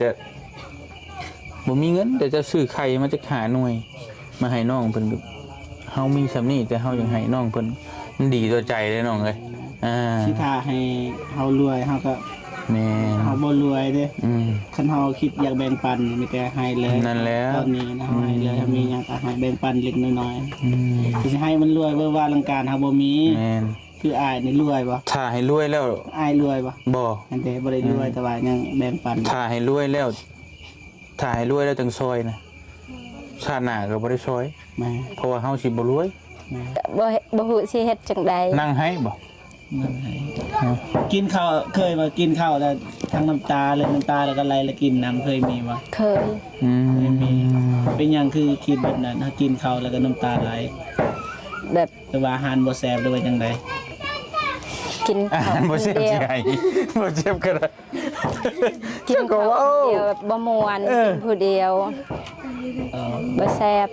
ຈະບໍ່ມີເງິນ ແຕ່ຈະຊື້ໄຂ່ມາຈັກຫ້າໜ່ວຍ ມາໃຫ້ນ້ອງເພິ່ນ. ເຮົາມີສ່ຳນີ້ ແຕ່ເຮົາຢາກໃຫ້ນ້ອງເພິ່ນ ມັນດີຕໍ່ໃຈເດ້ນ້ອງເອີຍ. ອ່າ ຊິຖ້າໃຫ້ເຮົາລວຍ ເຮົາກໍ ແມ່ນ ເຮົາບໍ່ລວຍເດ້. ອືມ ຄັນເຮົາຄິດຢາກແບ່ງປັນ ມີແຕ່ໃຫ້ເລີຍ. ນັ້ນແຫຼະ ຕອນນີ້ນະ ເຮົາໃຫ້ເລີຍ ອືມ ເຮົາມີຫຍັງກໍໃຫ້ແບ່ງປັນເລັກໆນ້ອຍໆ. ອືມ ຊິໃຫ້ມັນລວຍເວີ້ວາອະລັງການ ເຮົາບໍ່ມີ. ແມ່ນ ຄືອ້າຍນີ້ລວຍບໍ່? ຖ້າໃຫ້ລວຍແລ້ວ ອ້າຍລວຍບໍ່? ບໍ່ ອັນເດ ບໍ່ໄດ້ລວຍ ອືມ ແຕ່ວ່າຍັງແບ່ງປັນ. ຖ້າໃຫ້ລວຍແລ້ວ ຖ້າໃຫ້ລວຍແລ້ວຈັ່ງຊ່ອຍນະ ຊາດໜ້າກໍບໍ່ໄດ້ຊ່ອຍ. ແມ່ນ ເພາະວ່າເຮົາຊິບໍ່ລວຍ. ແມ່ນ ບໍ່ ບໍ່ຮູ້ຊິເຮັດຈັ່ງໃດ. ນັ່ງໄຫ້ບໍ່? ນັ່ງໄຫ້. ຮະ? ກິນເຂົ້າ ເຄີຍບໍ່ ກິນເຂົ້າແລ້ວທັງນ້ຳຕາ ແລະນ້ຳຕາແລ້ວກໍໄຫຼ ແລ້ວກິນນ້ຳ ເຄີຍມີບໍ່? ເຄີຍ. ອືມ ເຄີຍມີ. ເປັນຫຍັງຄືຄິດແບບນັ້ນ? ເຮົາກິນເຂົ້າແລ້ວກໍນ້ຳຕາໄຫຼ ແບບ ຫຼືວ່າອາຫານບໍ່ແຊບ ຫຼືວ່າຈັ່ງໃດ? ກິນ ອາຫານບໍ່ແຊບ ຊິໃຫ້ ບໍ່ເຈັບກໍໄດ້. ກິນເຂົ້າຜູ້ດຽວແບບບໍ່ມ່ວນ ເອີ ກິນຜູ້ດຽວ ເອີ ບໍ່ແຊບ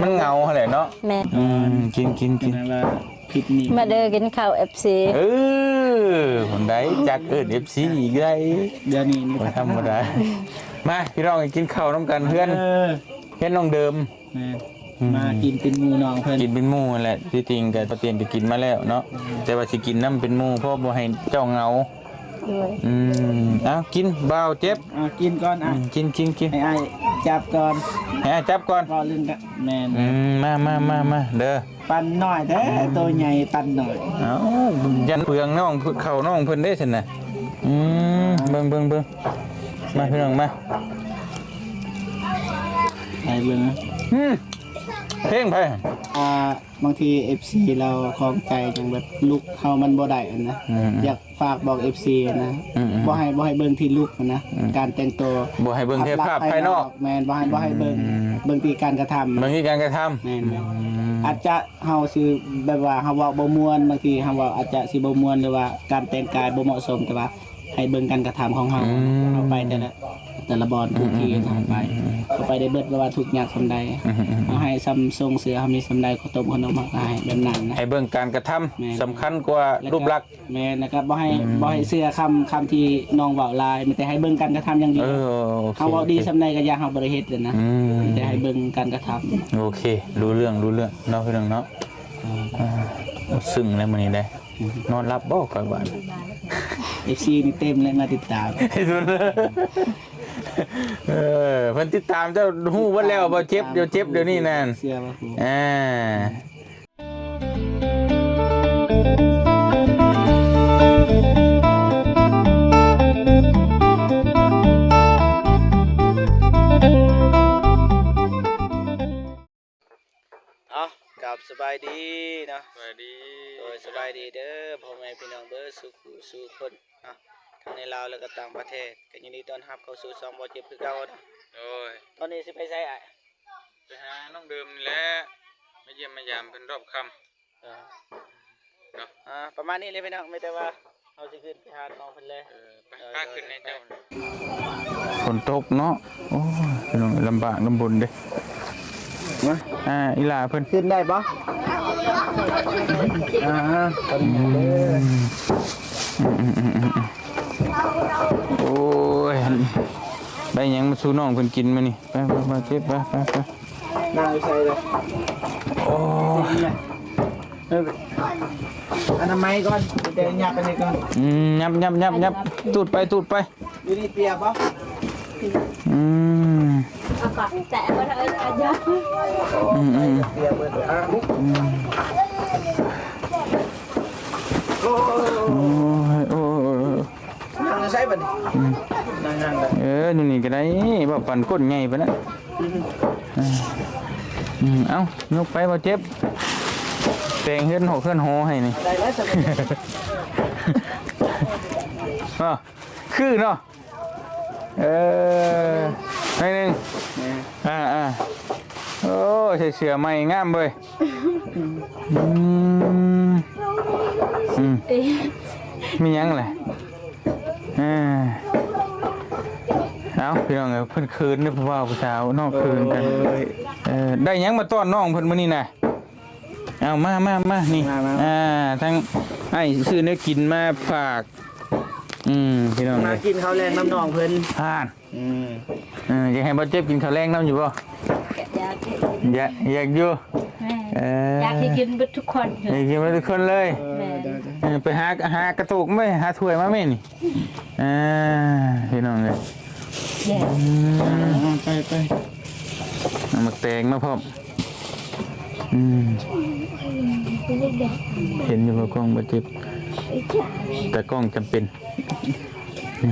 ມັນເຫງົາຫັ້ນແຫຼະເນາະ. ແມ່ນ. ອືມ ກິນ ກິນ ກິນ ແມ່ນວ່າຜິດນີ້ ມາເດີກິນເຂົ້າ ເອັຟຊີ. ເອີ ຄົນໃດຈັກເອີ້ນ ເອັຟຊີ ອີກໄດ້ ດຽວນີ້ບໍ່ທຳມະດາ. ມາ ພີ່ນ້ອງ ກິນເຂົ້ານຳກັນ ເຮືອນ ເອີ ເຮືອນນ້ອງເດີມ. ແມ່ນ. ອືມ ມາກິນເປັນໝູ່ນ້ອງເພິ່ນ ກິນເປັນໝູ່ຫັ້ນແຫຼະ. ທີ່ຈິງກໍປະຕຽນກໍກິນມາແລ້ວເນາະ. ອືມ ແຕ່ວ່າຊິກິນນຳເປັນໝູ່ ເພາະບໍ່ໃຫ້ເຈົ້າເຫງົາ. ໂດຍ. ອືມ ເອົາ ກິນ ບ່າວເຈັບ ອ່າ ກິນກ່ອນ. ອ່າ ອືມ ກິນ ກິນ ກິນ ໃຫ້ອ້າຍຈັບກ່ອນ ໃຫ້ອ້າຍຈັບກ່ອນ ເວົ້າເລື່ອງກະ ແມ່ນ. ອືມ ມາ ມາ ມາ ມາເດີ. ປັນນ້ອຍແທ້ ອືມ ໂຕໃຫຍ່ປັນນ້ອຍ. ເອົ້າ ຢ້ານເປືອງນ້ອງ ເຂົ້ານ້ອງເພິ່ນເດ້ຊັ້ນນະ. ອືມ ເບິ່ງ ເບິ່ງ ເບິ່ງ ມາ ພີ່ນ້ອງ ມາ ໃຫ້ເບິ່ງນະ. ອືມ ເພງໃຜ? ອ່າ ບາງທີເອັຟຊີລາວຂ້ອງໃຈຫຍັງ ແບບລຸກເຮົາມັນບໍ່ໄດ້ຫັ້ນນະ. ອືມ ຢາກຝາກບອກເອັຟຊີນະ ອືມ ບໍ່ໃຫ້ ບໍ່ໃຫ້ເບິ່ງທີ່ລຸກຫັ້ນນະ. ອືມ ການແຕ່ງໂຕ ບໍ່ໃຫ້ເບິ່ງແຕ່ພາບພາຍນອກ. ແມ່ນ ບໍ່ໃຫ້ ບໍ່ໃຫ້ເບິ່ງ ອືມ ເບິ່ງທີ່ການກະທຳ. ເບິ່ງທີ່ການກະທຳ. ແມ່ນ ອືມ ອາດຈະເຮົາຊິແບບວ່າເຮົາເວົ້າບໍ່ມ່ວນ ບາງທີເຮົາເວົ້າອາດຈະຊິບໍ່ມ່ວນ ຫຼືວ່າການແຕ່ງກາຍບໍ່ເໝາະສົມ ແຕ່ວ່າ ໃຫ້ເບິ່ງການກະທຳຂອງເຮົາ. ອືມ ເຮົາໄປແຕ່ລະ ແຕ່ລະບ່ອນ ອືມ ທຸກທີ່ ອືມ ເຮົາໄປ ອືມ ເຮົາໄປໄດ້ເບິດ ບໍ່ວ່າທຸກຍາກສ່ຳໃດ. ອືມ ເຮົາໃຫ້ສ່ຳສົ່ງເສືອ ເຮົາມີສ່ຳໃດ ເຂົ້າຕົ້ມເຂົ້າໜົມ ເຮົາກໍໃຫ້ແບບນັ້ນນະ. ໃຫ້ເບິ່ງການກະທຳ ແມ່ນ ສຳຄັນກວ່າ ແລ້ວກໍ ຮູບລັກ. ແມ່ນ ແລ້ວກໍບໍ່ໃຫ້ ອືມ ບໍ່ໃຫ້ເຊື່ອຄຳ ຄຳທີ່ນ້ອງເວົ້າຫຼາຍ ມີແຕ່ໃຫ້ເບິ່ງການກະທຳຢ່າງດຽວ. ເອີ ໂອເຄ ເຮົາເວົ້າດີ ໂອເຄ ສ່ຳໃດກໍຢ່າ ເຮົາບໍ່ໄດ້ເຮັດເລີຍນະ. ອືມ ມີແຕ່ໃຫ້ເບິ່ງການກະທຳ. ໂອເຄ ຮູ້ເລື່ອງ ຮູ້ເລື່ອງເນາະ ພີ່ນ້ອງເນາະ. ອ່າ ອືມ ເຊິ່ງແລ້ວມື້ນີ້ໄດ້ ອືມ ນອນຫຼັບບໍ່ຂ້ອຍວ່າ. ເອັຟຊີນີ້ເຕັມເລີຍ ມາຕິດຕາມ. ເອີ ເພິ່ນຕິດຕາມເຈົ້າ ຮູ້ເບິດແລ້ວ ບໍ່ເຈັບ ດຽວເຈັບ ດຽວນີ້ນັ້ນ. ເຊື່ອວ່າຮູ້. ອ່າ ເອົາ ກັບສະບາຍດີເນາະ. ສະບາຍດີ. ໂດຍ ສະບາຍດີເດີ ພໍ່ແມ່ພີ່ນ້ອງເບິດສູ່ຜູ້ສູ່ຄົນເນາະ ທັງໃນລາວ ແລະ ກໍຕ່າງປະເທດ ກໍຍິນດີຕ້ອນຮັບເຂົ້າສູ່ຊ່ອງບໍ່ເຈັບຄືເກົ່າເນາະ. ໂດຍ. ຕອນນີ້ຊິໄປໃສອ້າຍ? ໄປຫານ້ອງເດີມນີ້ແຫຼະ ມາຢ້ຽມມາຢາມເພິ່ນຮອບຄ່ຳ. ເອີ ເນາະ ອ່າ ປະມານນີ້ແຫຼະພີ່ນ້ອງ ມີແຕ່ວ່າເຮົາຊິຂຶ້ນ ໄປຫານ້ອງເພິ່ນເລີຍ. ເອີ ໄປ ເອີ ພາຂຶ້ນໃຫ້ເຈົ້າ. ຝົນຕົກເນາະ. ໂອ້ຍ ພີ່ນ້ອງ ລຳບາກລຳບົນເດ້. ມາ ອ່າ ອີຫຼ້າເພິ່ນ ຂຶ້ນໄດ້ບໍ່? ອ່າ ຂໍອະນຸຍາດເດີ. ໂອ້ຍ ໄດ້ຫຍັງມາສູ່ນ້ອງເພິ່ນກິນມື້ນີ້? ໄປ ໄປ ໄປ ເກັບ ໄປ ໄປ ໄປ. ນັ່ງຢູ່ໃສລະ? ໂອ້ຍ ເອີ ອະນາໄມກ່ອນ ແຕ່ຫຍັບອັນນີ້ກ່ອນ. ອືມ ຫຍັບ ຫຍັບ ຫຍັບ ຫຍັບ ຕູດໄປ ຕູດໄປ. ຢູ່ນີ້ປຽກບໍ່? ອືມ ເອົາປາກແຕະບໍ່ເທີ ອາຍາ. ອືມ ອືມ ປຽກເບິດ. ອືມ ໂອ້ ໂອ້ຍ ໂອ້ຍ ໂອ້ຍ ໂອ້ຍ. ນັ່ງໃສບັດນີ້? ອືມ ນັ່ງ ນັ່ງ ເອີ ຢູ່ນີ້ກໍໄດ້ ເວົ້າປັນກົ້ນໃຫຍ່ປານນັ້ນ. ອືມ ເອີ ອືມ ເອົາ ຍົກໄປ ບໍ່ເຈັບ ແປງເຮືອນຫົກເຮືອນຫໍໃຫ້ນີ້. ໄດ້ແລ້ວ ອໍ ຄືເນາະ. ເອີ ໜ້ອຍໜຶ່ງ. ແມ່ນ ອ່າໆ ໂອ້ ໃສ່ເສື້ອໃໝ່ງາມເວີຍ. ອືມ ອືມ ມີຫຍັງແຫຼະ? ເອີ ເອົາ ພີ່ນ້ອງເອີຍ ເພິ່ນເຂີນເດ້ ຜູ້ບ່າວຜູ້ສາວເນາະ ເຂີນກັນ. ໂອ້ຍ ເອີ ໄດ້ຫຍັງມາຕ້ອນນ້ອງເພິ່ນມື້ນີ້ນະ? ເອົາ ມາ ມາ ມາ ນີ້ ມາ ມາ ອ່າ ທາງອ້າຍຊື້ແນວກິນມາຝາກ. ອືມ ພີ່ນ້ອງ ມາເອີຍ ກິນເຂົ້າແລງນຳນ້ອງເພິ່ນ ອ່າ ອືມ ເອີ ຢາກໃຫ້ບໍ່ເຈັບກິນເຂົ້າແລງນຳຢູ່ບໍ່? ຢາກ ຢາກ ຢາກຢູ່ ແມ່ນ ເອີ ຢາກໃຫ້ກິນເບິດທຸກຄົນ ຢາກກິນເບິດທຸກຄົນເລີຍ ເອີ ແມ່ນ ເອີ ໄປຫາ ຫາກະໂຕກມາ ຫາຖ້ວຍມາແມ່ນີ້ ອ່າ ພີ່ນ້ອງເອີຍ ແມ່ນ ອືມ ອ່າ ໄປ ໄປ ເອົາໝາກແຕງມາພ້ອມ ອືມ ເຫັນຢູ່ວ່າກ້ອງບໍ່ເຈັບ ແຕ່ກ້ອງຈຳເປັນ ອື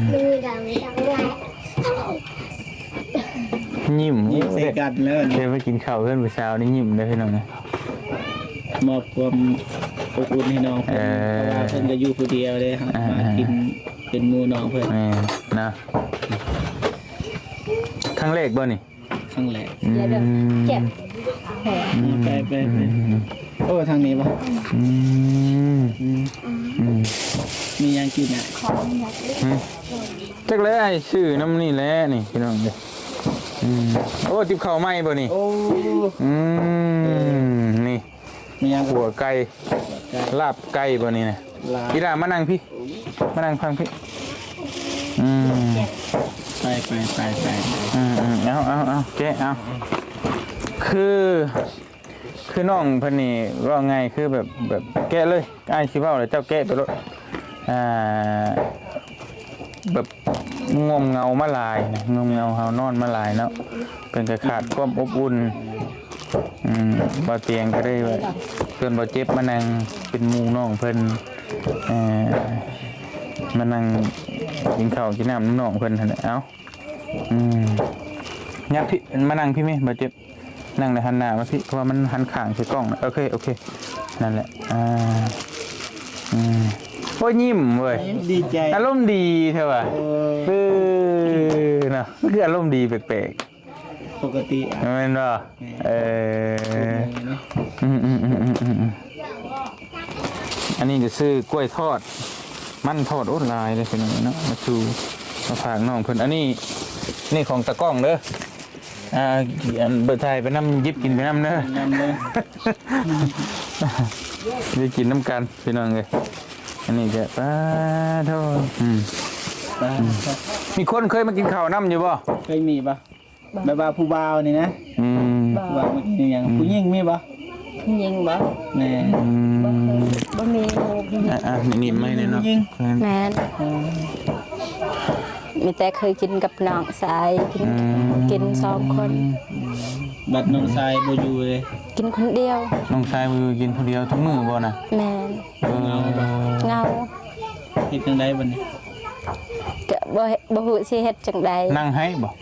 ມ ຍິ້ມ ຍິ້ມໃສ່ກັນແລ້ວ ໄດ້ມາກິນເຂົ້າເຮືອນຜູ້ສາວນີ້ຍິ້ມເດີພີ່ນ້ອງ ມອບຄວາມອົບອຸ່ນໃຫ້ນ້ອງເພິ່ນ ເອີ ເພາະວ່າເພິ່ນກໍຢູ່ຜູ້ດຽວເດ້ ອ່າ ມາກິນເປັນໝູ່ນ້ອງເພິ່ນ ແມ່ນເນາະ ຄັ້ງແລກບໍ່ນີ້? ຄັ້ງແລກ ອືມ ດຽວ ດຽວ ເຈັບ ອືມ ໄປ ໄປ ໄປ ອືມ ໂອ້ ທາງນີ້ບໍ່? ອືມ ອືມ ອືມ ມີຫຍັງກິນອ່ະ? ອືມ ຈັກແລ້ວ ອ້າຍຊື້ນຳນີ້ແຫຼະນີ້ ພີ່ນ້ອງເອີຍ ອືມ ໂອ້ ຕິບເຂົ້າໃໝ່ບໍ່ນີ້? ໂອ້ ອືມ ເອີ ນີ້ ມີຫຍັງ? ຂົ້ວໄກ່ ໄກ່ ລາບໄກ່ບໍ່ນີ້ນະ? ລາບ ອີ່ຫຼ້າມານັ່ງພີ້ ມານັ່ງຟັງພີ້ ອືມ ໄປ ໄປ ໄປ ໄປ ອືມ ເອົາ ເອົາ ເອົາ ແກະເອົາ ຄື ຄືນ້ອງເພິ່ນນີ້ເວົ້າງ່າຍ ຄືແບບ ແບບແກະເລີຍ ອ້າຍຊິເວົ້າແລ້ວເຈົ້າແກະໄປໂລດ ອ່າ ແບບງ່ວງເຫງົາມາຫຼາຍນະ ງ່ວງເຫງົາເຮົານອນມາຫຼາຍເນາະ ເພິ່ນກໍຂາດຄວາມອົບອຸ່ນ ອືມ ບ່າວຕຽງກໍໄດ້ວ່າເພິ່ນ ບ່າວເຈັບມານັ່ງເປັນໝູ່ນ້ອງເພິ່ນ ເອີ ມານັ່ງກິນເຂົ້າກິນນ້ຳນຳນ້ອງເພິ່ນຫັ້ນແຫຼະ ເອົ້າ ອືມ ຍັບພີ້ ມານັ່ງພີ້ແມ ບ່າວເຈັບ ນັ່ງແລ້ວຫັນໜ້າມາພີ້ ເພາະວ່າມັນຫັນຂ້າງໃສ່ກ້ອງນະ ໂອເຄ ໂອເຄ ນັ້ນແຫຼະ ອ່າ ອືມ ໂອ້ຍ ຍິ້ມເວີຍ ດີໃຈ ອາລົມດີແທ້ວ່າ ເອີ ເອີ ເນາະ ມັນຄືອາລົມດີແປກໆ ປົກກະຕິ ແມ່ນບໍ່? ແມ່ນ ເອີ ອືມ ອືມໆໆໆ ອັນນີ້ກໍຊື້ກ້ວຍທອດ ມັນທອດ ໂອ້ ຫຼາຍເດ້ພີ່ນ້ອງເນາະ ມາສູ່ ມາຝາກນ້ອງເພິ່ນ ອັນນີ້ ນີ້ຂອງຕາກ້ອງເດີ ອ່າ ອັນເບີຖ່າຍໄປນຳ ຫຍິບກິນໄປນຳເດີ ນຳເດີ ໄດ້ກິນນຳກັນພີ່ນ້ອງເອີຍ ອັນນີ້ກໍ ປາໂທ ອືມ ປາໂທ ມີຄົນເຄີຍມາກິນເຂົ້ານຳຢູ່ບໍ່? ເຄີຍມີບໍ່? ແບບວ່າຜູ້ບ່າວນີ້ນະ ອືມ ຜູ້ບ່າວມາກິນຫຍັງ ອືມ ຜູ້ຍິງມີບໍ່? ຜູ້ຍິງບໍ່? ແມ່ນ ອືມ ບໍ່ເຄີຍ ບໍ່ມີໝູ່ຜູ້ຍິງ ອ່າໆ ນີ້ໄມ້ແນ່ເນາະ ແມ່ນ ເອີ ມີແຕ່ເຄີຍກິນກັບນ້ອງຊາຍ ກິນ ອືມ ກິນສອງຄົນ ອືມ ບັດນ້ອງຊາຍບໍ່ຢູ່ເດ້ ກິນຄົນດຽວ ນ້ອງຊາຍບໍ່ຢູ່ ກິນຜູ້ດຽວທຸກມື້ບໍ່ນະ? ແມ່ນ ເອີ ເຫງົາບໍ່? ເຫງົາ ເຮັດຈັ່ງໃດບັດນີ້? ກໍບໍ່ ບໍ່ຮູ້ຊິເຮັດຈັ່ງໃດ ນັ່ງໄຫ້ບໍ່?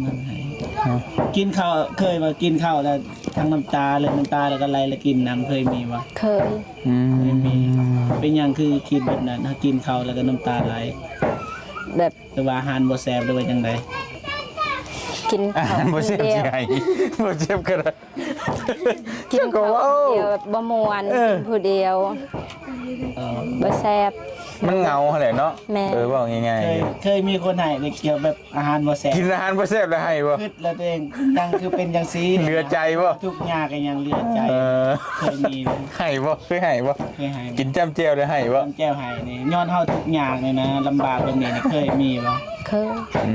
ນັ້ນໃຫ້ ຮະ ກິນເຂົ້າ ເຄີຍວ່າກິນເຂົ້າແລ້ວທັງນ້ຳຕາ ເລີຍນ້ຳຕາແລ້ວກໍໄຫຼ ແລ້ວກິນນ້ຳ ເຄີຍມີບໍ່? ເຄີຍ ອືມ ເຄີຍມີ ເປັນຫຍັງຄືຄິດແບບນັ້ນ ຫາກິນເຂົ້າແລ້ວກໍນ້ຳຕາໄຫຼ? ແບບ ຫຼືວ່າອາຫານບໍ່ແຊບ ຫຼືວ່າຈັ່ງໃດ? ກິນ ອາຫານບໍ່ແຊບ ກິນຄົນດຽວ ຊິໃຫ້ ບໍ່ແຊບກໍໄດ້ ກິນເຂົ້າຄົນດຽວແບບບໍ່ມ່ວນ ເອີ ກິນຜູ້ດຽວ ເອີ ບໍ່ແຊບ ມັນເຫງົາຫັ້ນແຫຼະເນາະ ແມ່ນ ເອີ ເວົ້າງ່າຍໆ ເຄີຍ ເຄີຍມີຄົນໃຫ້ໄດ້ກ່ຽວແບບ ອາຫານບໍ່ແຊບ ກິນອາຫານບໍ່ແຊບແລ້ວໄຫ້ບໍ່? ຄິດແລ້ວຕົວເອງຍັງຄືເປັນຈັ່ງຊີ້ ເຫຼືອໃຈບໍ່? ທຸກຍາກກໍຍັງເຫຼືອໃຈ ເອີ ເຄີຍມີ ໄຫ້ບໍ່? ເຄີຍໄຫ້ບໍ່? ເຄີຍໄຫ້ ກິນຈ້ຳແຈ່ວແລ້ວໄຫ້ບໍ່? ຈ້ຳແຈ່ວໄຫ້ນີ້ ຍ້ອນເຮົາທຸກຍາກນີ້ນະ ລຳບາກແບບນີ້ນີ້ ເຄີຍມີບໍ່? ເຄີຍ ອື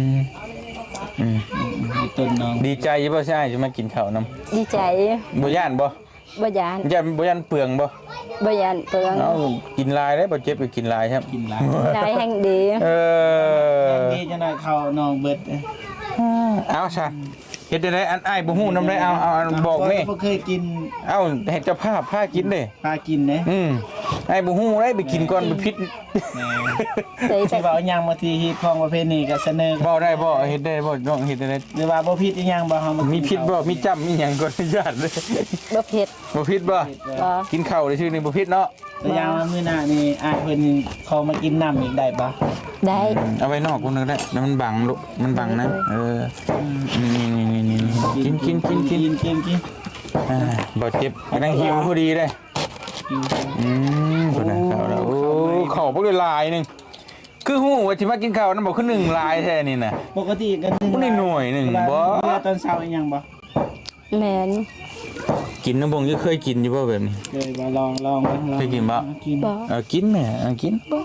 ມ ອືມ ອືມ ດີໃຈຢູ່ບໍ່ ຊາຍ ຊິມາກິນເຂົ້ານຳ? ດີໃຈ ບໍ່ຢ້ານບໍ່? ບໍ່ຢ້ານ ຢ້ານ ບໍ່ຢ້ານເປືອງບໍ່? ບໍ່ຢ້ານເປືອງ ເອົ້າ ກິນຫຼາຍເດ້ ບໍ່ເຈັບກໍກິນຫຼາຍ ກິນຫຼາຍ ຫຼາຍແຮ່ງດີ ເອີ ແຮ່ງດີ ຈັ່ງໃດເຂົ້ານ້ອງເບິດ ເອົາຊະ ເຮັດຈັ່ງໃດ ອັນອ້າຍບໍ່ຮູ້ນຳໃດ ເອົາ ເອົາ ເອົາ ບອກແດ່ ບໍ່ເຄີຍກິນ ເອົ້າ ໃຫ້ເຈົ້າພາບພາກິນເດ້ ພາກິນເດ້ ອືມ ອ້າຍບໍ່ຮູ້ໃດ ໄປກິນກ່ອນ ແມ່ນ ໄປຜິດ ແມ່ນ ຊິເວົ້າຫຍັງ ບາງທີຮີດຄອງປະເພນີກໍສະເໜີ ເວົ້າໄດ້ບໍ່? ເຮັດໄດ້ບໍ່? ນ້ອງເຮັດໄດ້ ຫຼືວ່າບໍ່ຜິດອີ່ຫຍັງບໍ່? ເຮົາມາ ມີຜິດບໍ່? ມີຈ້ຳມີຫຍັງ ຂໍອະນຸຍາດເດີ ບໍ່ຜິດ ບໍ່ຜິດບໍ່? ບໍ່ຜິດບໍ່? ບໍ່ ກິນເຂົ້າຊື່ໆນີ້ບໍ່ຜິດເນາະ ແຕ່ຢ່າງວ່າມື້ໜ້ານີ້ອ້າຍເພິ່ນຂໍມາກິນນ້ຳອີກໄດ້ບໍ່? ໄດ້ ອືມ ເອົາໄວ້ນອກພຸ້ນກໍໄດ້ ແລ້ວມັນບັງລູກ ມັນບັງນະ ເອີ ເອີ ອືມ ນີ້ໆໆໆ ກິນ ກິນ ກິນ ກິນ ກິນ ກິນ ກິນ ອ່າ ບໍ່ເຈັບ ກຳລັງຫິວພໍດີເດ້ ຫິວ ອືມ ພຸ້ນນະ ໂອ້ ເຂົ້າແລ້ວ ໂອ້ ເຂົ້າບັກຫຼາຍໜຶ່ງ ຄືຮູ້ວ່າຊິມາກິນເຂົ້ານຳບໍ່ ຄືໜຶ້ງຫຼາຍແທ້ນີ້ນະ ປົກກະຕິກໍໜຶ້ງ ມັນໜ້ອຍໜຶ່ງບໍ່ ເຫຼືອຕອນເຊົ້າອີ່ຫຍັງບໍ່? ແມ່ນ ກິນນ້ຳບົງ ເຄີຍກິນຢູ່ບໍ່ແບບນີ້? ເຄີຍບໍ່? ລອງ ລອງເບິ່ງ ລອງ ເຄີຍກິນບໍ່? ກິນ ບໍ່ ເອີ ກິນແມ່ ເອີ ກິນ ບໍ່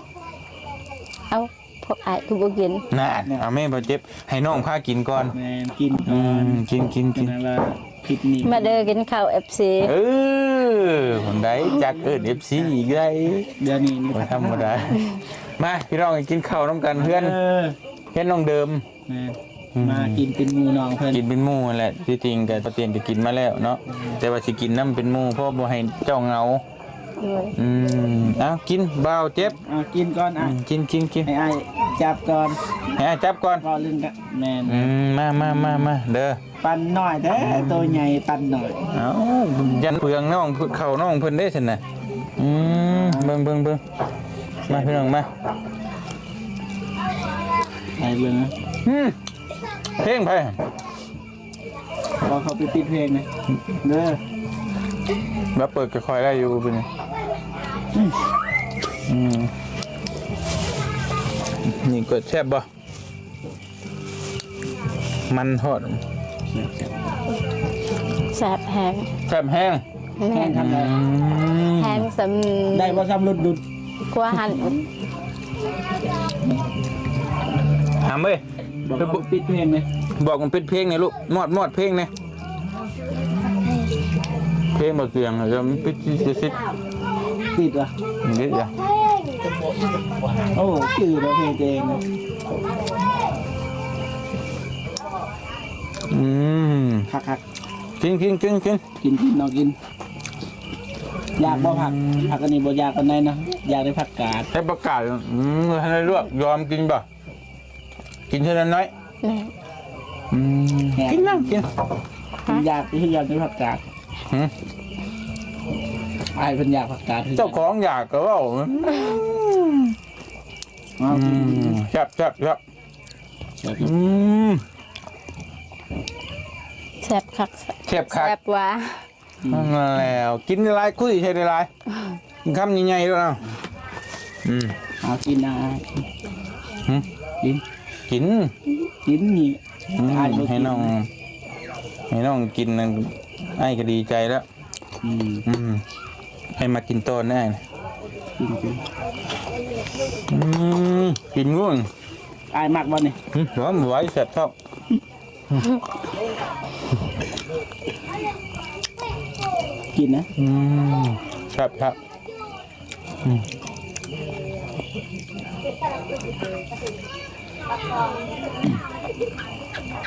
ເອົາ ພວກອ້າຍຄືບໍ່ກິນ? ນັ້ນ ເອົາແມ່ບໍ່ເຈັບ ໃຫ້ນ້ອງພາກິນກ່ອນ. ແມ່ນ ກິນກ່ອນ ອືມ ກິນ ກິນ ກິນ ແຕ່ວ່າຜິດນີ້ ມາເດີກິນເຂົ້າ ເອັຟຊີ ເອີ ຄົນໃດຈັກເອີ້ນ ເອັຟຊີ ອີກໄດ້ ດຽວນີ້ບໍ່ທຳມະດາ. ມາ ພີ່ນ້ອງ ກິນເຂົ້ານຳກັນ ເຮືອນ ເອີ ເຮືອນນ້ອງເດີມ. ແມ່ນ ອືມ ມາກິນເປັນໝູ່ນ້ອງເພິ່ນ ກິນເປັນໝູ່ຫັ້ນແຫຼະ. ທີ່ຈິງກໍປະຕຽນກໍກິນມາແລ້ວເນາະ ອືມ ແຕ່ວ່າຊິກິນນຳເປັນໝູ່ ເພາະບໍ່ໃຫ້ເຈົ້າເຫງົາ. ໂດຍ ອືມ ເອົາ ກິນ ບ່າວເຈັບ ເອົາ ກິນກ່ອນ ອືມ ອ່ະ ກິນ ກິນ ກິນ ໃຫ້ອ້າຍຈັບກ່ອນ ໃຫ້ອ້າຍຈັບກ່ອນ ເວົ້າເລື່ອງກະ ແມ່ນ ອືມ ມາ ມາ ມາ ມາເດີ. ປັ່ນນ້ອຍແທ້ ອືມ ໂຕໃຫຍ່ປັ່ນນ້ອຍ ເອົ້າ ຢ້ານເປືອງນ້ອງ ເຂົ້ານ້ອງເພິ່ນເດ້ຊັ້ນນະ. ອືມ ເບິ່ງ ເບິ່ງ ເບິ່ງ ມາ ພີ່ນ້ອງ ມາ ໃຫ້ເບິ່ງນະ. ອືມ ເພງໃຜ? ບໍ່ ເຂົາໄປປິດເພງນະເດີ. ແລ້ວເປີດກະຄ່ອຍໄດ້ຢູ່ເປັນ ອືມ ນີ້ກໍແຊບບໍ່? ມັນທອດ ແຊບ ແຊບ ແຊບແຮງ ແຊບແຮງ ແຮງ ແຮງທຳໄດ້ ອືມ ແຮງສ່ຳ ໄດ້ບໍ່ສ່ຳຫຼຸດດຸດ ກວ່າຫັ້ນ ຫຳເອີຍ ບອກມັນປິດເພງແດ່ ບອກມັນປິດເພງແດ່ລູກ ມອດ ມອດເພງແດ່. ເພງບໍ່ສຽງ ແລ້ວມັນປິດ ປິດ ປິດ ປິດຫວາ? ປິດຫວາ? ໂອ້ ຈື່ເນາະເພງຕົວເອງ. ອືມ ຄັກໆ ກິນ ກິນ ກິນ ກິນ ກິນ ກິນ ນ້ອງກິນ. ຢາກບໍ່ຜັກ? ອືມ ຜັກອັນນີ້ບໍ່ຢາກປານໃດນະ ຢາກໄດ້ຜັກກາດ ໃຫ້ຜັກກາດ. ອືມ ໃຫ້ລວກ ຍອມກິນບໍ່? ກິນເທື່ອລະໜ້ອຍ ແມ່ນ ອືມ ແມ່ນ ກິນນຳ ກິນ ຢາກ ຢາກກິນຜັກກາດ. ຫື ອ້າຍເພິ່ນຢາກຜັກກາດ ເຈົ້າຂອງຢາກກໍເວົ້າ. ອືມ ອືມ ແຊບ ແຊບ ແຊບ ແຊບ ອືມ ແຊບຄັກ ແຊບຄັກ ແຊບຫວາ. ອືມ ນັ້ນແຫຼະ ກິນຫຼາຍໆ ຄຸຍໃຫ້ຫຼາຍໆ ຄຳໃຫຍ່ໆ ໂລດເອົາ. ອືມ ເອົາກິນນະ ຫື ກິນ ກິນ ກິນນີ້ ອືມ ໃຫ້ນ້ອງ ໃຫ້ນ້ອງກິນນັ້ນ ອ້າຍກໍດີໃຈແລ້ວ. ອືມ ອືມ ໃຫ້ມາກິນຕໍ່ນະ ກິນ ກິນ ອືມ ກິນຢູ່. ອ້າຍມັກບໍ່ນີ້? ຫື ບໍ່ ບໍ່ໄຫວ ແຊບທ້ອງ. ກິນນະ ອືມ ແຊບໆ. ອືມ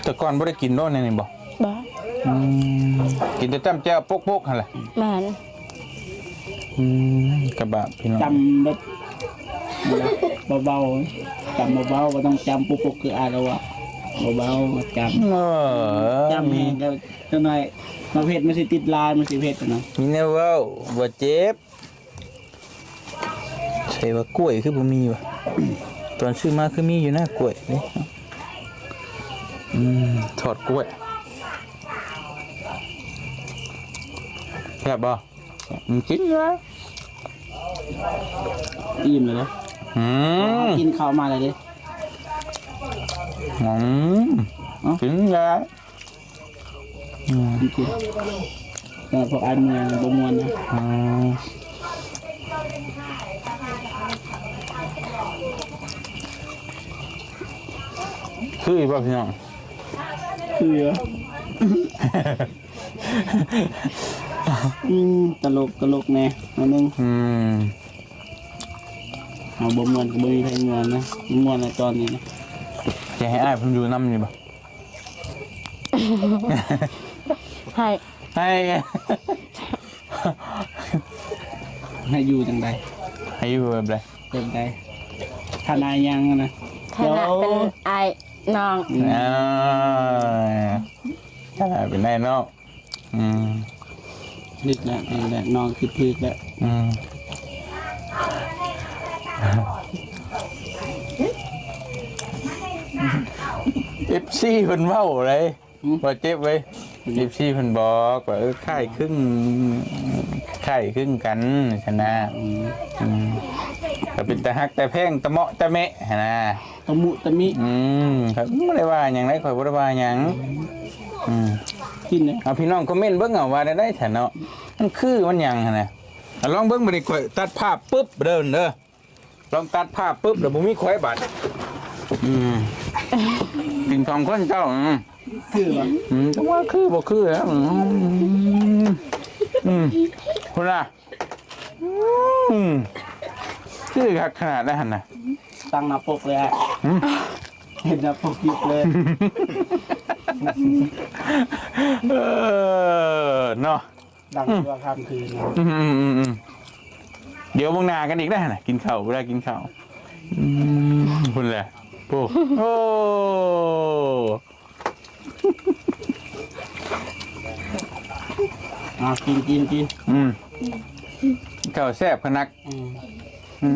ແຕ່ກ່ອນບໍ່ໄດ້ກິນໂລດແນວນີ້ບໍ່? ບໍ່ ອືມ ກິນແຕ່ຈ້ຳແຈ່ວໂປກໆ ຫັ້ນແຫຼະ. ແມ່ນ ອືມ ກະບາບພີ່ນ້ອງ ຈ້ຳແບບເບົາໆ ຈ້ຳເບົາໆ ບໍ່ຕ້ອງຈ້ຳປຸກໆ ຄືອາລະວາດ ເບົາໆ ຈ້ຳ ເອີ ຈ້ຳແຮງກໍຈັກໜ້ອຍ ມັນເຜັດ ມັນຊິຕິດລາຍ ມັນຊິເຜັດນະ. ມີແນວເວົ້າ ບໍ່ເຈັບ. ໃສ່ວ່າກ້ວຍຄືບໍ່ມີວະ? ຕອນຊື້ມາຄືມີຢູ່ນະ ກ້ວຍນີ້. ອືມ ທອດກ້ວຍ ແຊບບໍ່? ມັນກິນຢູ່ນະ ອີ່ມແລ້ວເດ້. ອືມ ກິນເຂົ້າມາແລ້ວເດ້. ອືມ ເອົ້າ ກິນແລ້ວ. ອືມ ແຕ່ພວກອ້າຍເມືອງບໍ່ມ່ວນນະ. ອືມ ຄືຢູ່ບໍ່ພີ່ນ້ອງ? ຄືຢູ່. ອືມ ຕະຫຼົກ ຕະຫຼົກແດ່ໜ້ອຍໜຶ່ງ. ອືມ ເຮົາບໍ່ມ່ວນກໍບໍ່ມີໃຜມ່ວນນະ ມ່ວນໃນຕອນນີ້ນະ. ຈະໃຫ້ອ້າຍເພິ່ນຢູ່ນຳນີ້ບໍ່? ໃຫ້ ໃຫ້ ໃຫ້ຢູ່ຈັ່ງໃດ? ໃຫ້ຢູ່ແບບໃດ? ແບບໃດ? ຖານະຫຍັງນະ? ຖານະເປັນອ້າຍນ້ອງ. ອືມ ອ່າ ຖານະເປັນອ້າຍນ້ອງ. ອືມ ຖືກແລ້ວ ຖືກແລ້ວ ນ້ອງຄິດຖືກແລ້ວ. ອືມ ເອັຟຊີເພິ່ນເວົ້າໄດ໋ ຫືມ ວ່າເຈັບເວີຍ. ເອັຟຊີເພິ່ນບອກວ່າ ເອີ ຄ້າຍຄຶງ ຄ້າຍຄຶງກັນຊັ້ນນະ. ອືມ ອືມ ກໍເປັນຕາຮັກຕາແພງ ຕາເໝາະຕາແມະຫັ້ນນະ. ຕະມຸຕະມິ ອືມ ຂ້ອຍບໍ່ໄດ້ວ່າຫຍັງເດ້ ຂ້ອຍບໍ່ໄດ້ວ່າຫຍັງ. ອືມ ກິນເດ້ ເອົາ ພີ່ນ້ອງຄອມເມັນເບິ່ງເອົາວ່າໄດ້ໄດ໋ຊັ້ນເນາະ ມັນຄືມັນຫຍັງຫັ້ນນະ. ອ່ະ ລອງເບິ່ງບັດນີ້ ຂ້ອຍຕັດພາບປຶບເດີ ເດີ ລອງຕັດພາບປຶບ ແລ້ວບໍ່ມີຂ້ອຍບາດ. ອືມ ກິນສອງຄົນເຈົ້າ. ອືມ ຄືບໍ່? ອືມ ຈັງວ່າຄືບໍ່ຄືແລ້ວ. ອືມ ອືມ ພຸ້ນລະ. ອືມ ຄືຄັກຂະໜາດນັ້ນນະ. ຕັ້ງໜ້າປົກເລີຍ. ຫຶ? ເຫັນໜ້າປົກອີກເລີຍ. ເອີ ເນາະ. ດັງ ອືມ ຊົ່ວຂ້າມຄືນເນາະ. ອືມໆໆໆ ດຽວເບິ່ງໜ້າກັນອີກນະ ກິນເຂົ້າ ເວລາກິນເຂົ້າ. ອືມ ພຸ້ນແຫຼະ. ໂອ້ ໂອ້ ອ່າ ກິນ ກິນ ກິນ. ອືມ ເຂົ້າແຊບຂະໜັກ. ອືມ ອື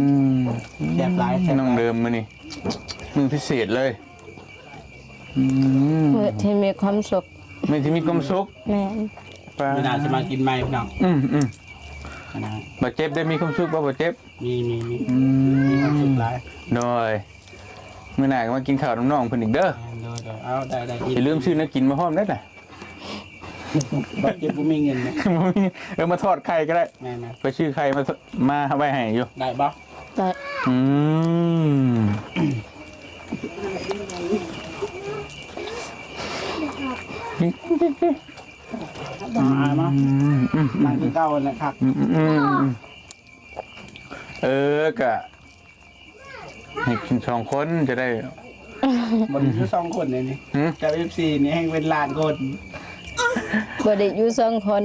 ມ ແຊບຫຼາຍ ແຊບຫຼາຍ. ນ້ອງເດີມມື້ນີ້ ມື້ພິເສດເລີຍ. ອືມ ມື້ທີ່ມີຄວາມສຸກ. ມື້ທີ່ມີຄວາມສຸກ. ແມ່ນ. ປາ ມື້ໜ້າຊິມາກິນໃໝ່ພີ່ນ້ອງ. ອືມໆ ອັນນັ້ນ ບາດເຈັບໄດ້ມີຄວາມສຸກບໍ່ ບາດເຈັບ? ມີ ມີ ມີ. ອືມ ມີຄວາມສຸກຫຼາຍ. ໂດຍ ມື້ໜ້າກໍມາກິນເຂົ້ານຳນ້ອງເພິ່ນອີກເດີ. ແມ່ນ ໂດຍໆ ເອົາ ໄດ້ໆ ຢ່າລືມຊື້ແນວກິນມາພ້ອມເດີ. ບາດເຈັບບໍ່ມີເງິນນະ. ບໍ່ມີ. ເອີ ມາທອດໄຂ່ກໍໄດ້. ແມ່ນໆ ໄປຊື້ໄຂ່ມາ ມາໄວ້ໃຫ້ຢູ່. ໄດ້ບໍ່? ໄດ້. ອືມ ອືມ ມາ ມາ ອືມ ອືມ ນັ່ງຄືເກົ່າຫັ້ນແຫຼະຄັກ. ອືມ ເອີ ກະ ໃຫ້ກິນສອງຄົນຈະໄດ້ ບໍ່ໄດ້ຢູ່ສອງຄົນເດນີ້. ຫື? ກັບເອັຟຊີນີ້ແຮ່ງເປັນລ້ານຄົນ. ບໍ່ໄດ້ຢູ່ສອງຄົນ.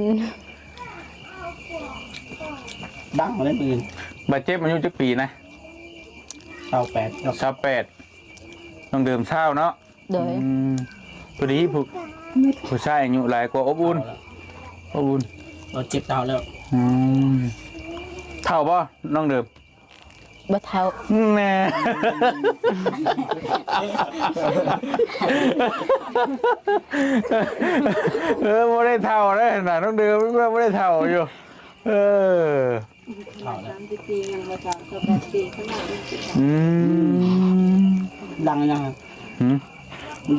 ດັງເລີຍມື້ອື່ນ. ບາດເຈັບອາຍຸຈັກປີນະ? ຊາວແປດ ຊາວແປດ. ນ້ອງເດີມຊາວເນາະ. ໂດຍ. ອືມ ພໍດີຜູ້ ຜູ້ຊາຍອາຍຸຫຼາຍກວ່າ ອົບອຸ່ນ ເຖົ້າແລ້ວ ອົບອຸ່ນ. ເຂົາເຈັບເຖົ້າແລ້ວ. ອືມ ເຖົ້າບໍ່ນ້ອງເດີມ? ບໍ່ເຖົ້າ. ແນ່ ເອີ ບໍ່ໄດ້ເຖົ້າເດ້ນະ ນ້ອງເດີມບໍ່ໄດ້ເຖົ້າຢູ່. ເອີ ເຖົ້າແລ້ວ. ອືມ ດັງຫຍັງ? ຫື?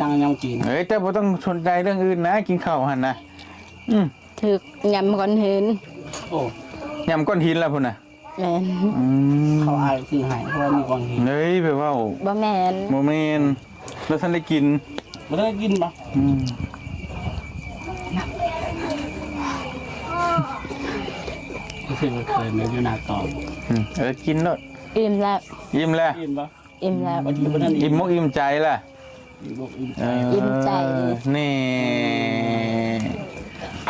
ດັງຫຍັງຈີນ? ເອີຍ ເຈົ້າບໍ່ຕ້ອງສົນໃຈເລື່ອງອື່ນນະ ກິນເຂົ້າຫັ້ນນະ. ອືມ ຖືກຫຍ້ຳກ້ອນຫີນ. ໂອ້ ຫຍ້ຳກ້ອນຫີນລະພຸ້ນນະ. ແມ່ນ. ອືມ ເຂົາອ້າຍຊື້ໃຫ້ ເພາະວ່າມີກ້ອນຫີນ. ເອີຍ ໄປເວົ້າ. ບໍ່ແມ່ນ ບໍ່ແມ່ນ. ແລ້ວທ່ານໄດ້ກິນ? ບໍ່ໄດ້ກິນບໍ່? ອືມ ຮູ້ສຶກວ່າເຄີຍມາຢູ່ໜ້າກອງ. ອືມ ເອີ ກິນໂລດ. ອີ່ມແລ້ວ. ອີ່ມແລ້ວ? ອີ່ມບໍ່? ອີ່ມແລ້ວ. ບໍ່ກິນບໍ່ທັນອີ່ມ. ອີ່ມອົກອີ່ມໃຈລະ. ອີ່ມອົກອີ່ມໃຈ. ເອີ ອີ່ມໃຈ. ນີ້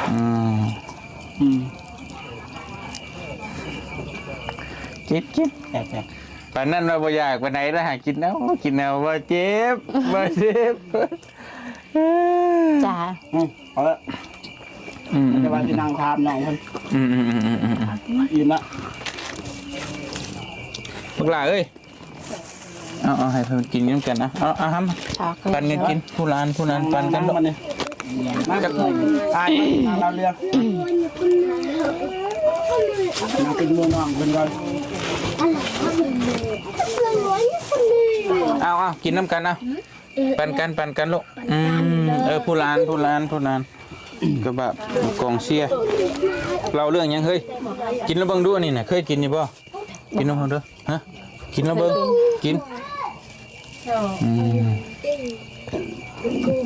ອືມ ອືມ ອືມ ຈິບ ຈິບ. ແຊບໆ. ປານນັ້ນວ່າບໍ່ຢາກປານໃດລະ ຫາກິນເອົາ ກິນເອົາ ບໍ່ເຈັບ ບໍ່ເຈັບ. ຈ້າ ອືມ ເອົາລະ. ອືມ ແຕ່ວ່າຊິນັ່ງຖາມນ້ອງເພິ່ນ. ອືມໆໆໆໆ ອີ່ມລະ ບັກຫຼ້າເອີຍ. ເອົາໆ ໃຫ້ເພິ່ນກິນນຳກັນ. ເອົາ ເອົາ ເອົາ ຫຳ ປັນກັນກິນ ຜູ້ລານ ຜູ້ລານ ປັນກັນລູກ. ມາ ອ້າຍ ມາເລົ່າເລື່ອງ ມາເປັນໝູ່ນ້ອງເພິ່ນກ່ອນ. ເອົາໆ ກິນນຳກັນ ເອົາ ປັນກັນ ປັນກັນລູກ. ອືມ ເອີ ຜູ້ຫຼານ ຜູ້ຫຼານ ຜູ້ຫຼານ ກໍແບບກອງເຊຍ. ເລົ່າເລື່ອງຫຍັງເຮີ້ຍ? ກິນລະເບິ່ງດູ ອັນນີ້ນະ ເຄີຍກິນຢູ່ບໍ່? ກິນນຳເຮົາເດີ. ຮະ? ກິນລະເບິ່ງ ກິນ. ອືມ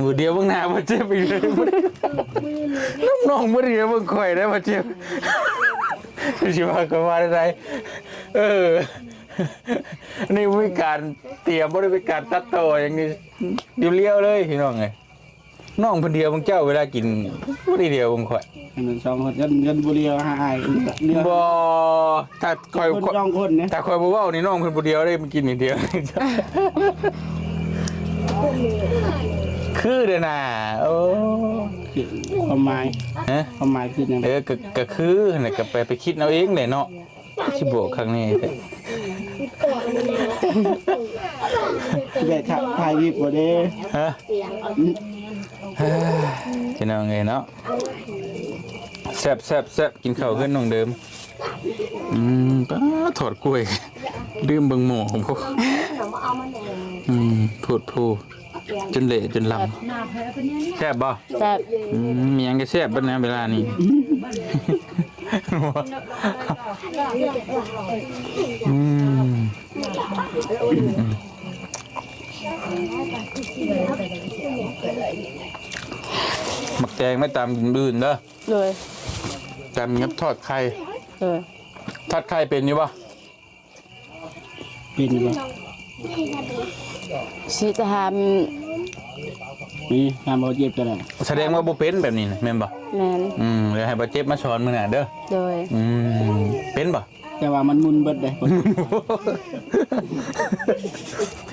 ມື້ດຽວເບິ່ງໜ້າບໍ່ເຈັບອີກເລີຍ. ນ້ອງບໍ່ໄດ້ເບິ່ງຂ້ອຍໄດ້ບໍ່ເຈັບ. ຊິວ່າຂ້ອຍວ່າໄດ້. ເອີ ນີ້ບໍ່ມີການຕຽມ ບໍ່ໄດ້ມີການຕັດຕໍ່ຫຍັງນີ້ ລຽວໆເລີຍ ພີ່ນ້ອງເອີຍ. ນ້ອງເພິ່ນດຽວເບິ່ງເຈົ້າ ເວລາກິນບໍ່ໄດ້ດຽວເບິ່ງຂ້ອຍ. ມັນສອງຄົນ ກັນ ກັນບໍ່ດຽວຫາອ້າຍເຫຼືອ. ບໍ່ ຖ້າຂ້ອຍ ຄົນສອງຄົນນະ ຖ້າຂ້ອຍບໍ່ເວົ້ານີ້ ນ້ອງເພິ່ນບໍ່ດຽວເດ້ ມັນກິນນີ້ດຽວ. ຄືເດ້ນະ. ໂອ້ ຄວາມໝາຍ ຮະ? ຄວາມໝາຍຄືຫຍັງ? ເອີ ກໍ ກໍຄືຫັ້ນແຫຼະ ກໍໄປ ໄປຄິດເອົາເອງແຫຼະເນາະ. ຊິບອກຄັກແນ່ແທ້. ແບບຖ່າຍ ຖ່າຍຄລິບບໍ່ເດ້? ຮະ? ພີ່ນ້ອງເອີຍເນາະ ແຊບໆໆ ກິນເຂົ້າເຮືອນນ້ອງເດີມ. ອືມ ປາ ທອດກ້ວຍ ລືມເບິ່ງໝໍ້. ອືມ ໂພດໂພ ຈົນເລະຈົນລຳ. ແຊບບໍ່? ແຊບ. ອືມ ມີຫຍັງກໍແຊບເບິດນະເວລານີ້. ອືມ ໝາກແຕງໄວ້ຕຳອື່ນເດີ. ໂດຍ ຕຳກັບທອດໄຂ່. ໂດຍ ທອດໄຂ່ເປັນຢູ່ບໍ່? ເປັນຢູ່ບໍ່? ຊິຖາມ ນີ້ຖາມບໍ່ເຈັບກໍໄດ້. ສະແດງວ່າບໍ່ເປັນແບບນີ້ນະ ແມ່ນບໍ່? ແມ່ນ. ອືມ ແລ້ວໃຫ້ບໍ່ເຈັບມາສອນມື້ໜ້າເດີ. ໂດຍ. ອືມ ເປັນບໍ່? ແຕ່ວ່າມັນໝຸ່ນເບິດເດ້.